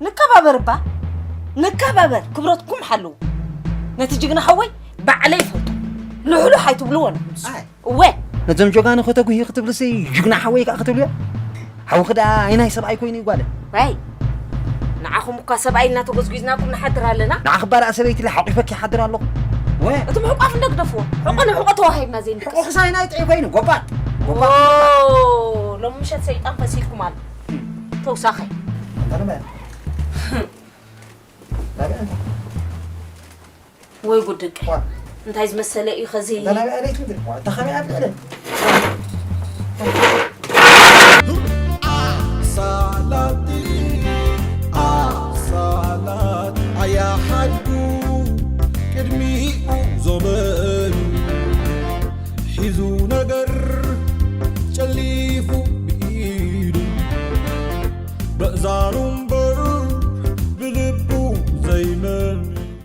ንከባበር እባ፣ ንከባበር፣ ክብረትኩም ሓልዉ። ነቲ ጅግና ሓወይ ባዕለይ ይፈልጦ። ልሕሉሕ ኣይትብልዎ ንኹምስ። ኣይ። እወ። ነዞም ጀጋኑ ከተጉሂ ክትብልሲ ጅግና ሓወይ ከኣ ክትብልዮ? ሓውኺ ደኣ ኣይናይ ሰብኣይ ኮይኑ እዩ ጓለ። ኣይ። ንዓኹም እኳ ሰብኣይ እናተጎዝጒዝናኩም ንሓድር ኣለና። ንዓኺ እባ ደኣ ሰበይቲ ኢለ ሓቂፈኪ ይሓድር ኣለኹ። ወ። እቲ ምሕቋፍ እንዶ ግደፍዎ። ሕቆ ንሕቆ ተዋሂብና ዘይንቅስ። ሕቆ ክሳይ ናይ ጥዑይ ኮይኑ፣ ጎባጥ። ጎባጥ። ኦ፣ ሎሚ ምሸት ሰይጣን ፈሲልኩም ኣሎ። ተውሳኸ። ኣንታ ንበል። ናበይ ኣንታ? ወይ ጉድ ደቀይ። ዋ። እንታይ ዝመሰለ እዩ ኸዚ? ኣንታ ናበይ ኣለይ ትብል? ዋ፣ ኣንታ ኸመይ ኣብ ልዕለይ?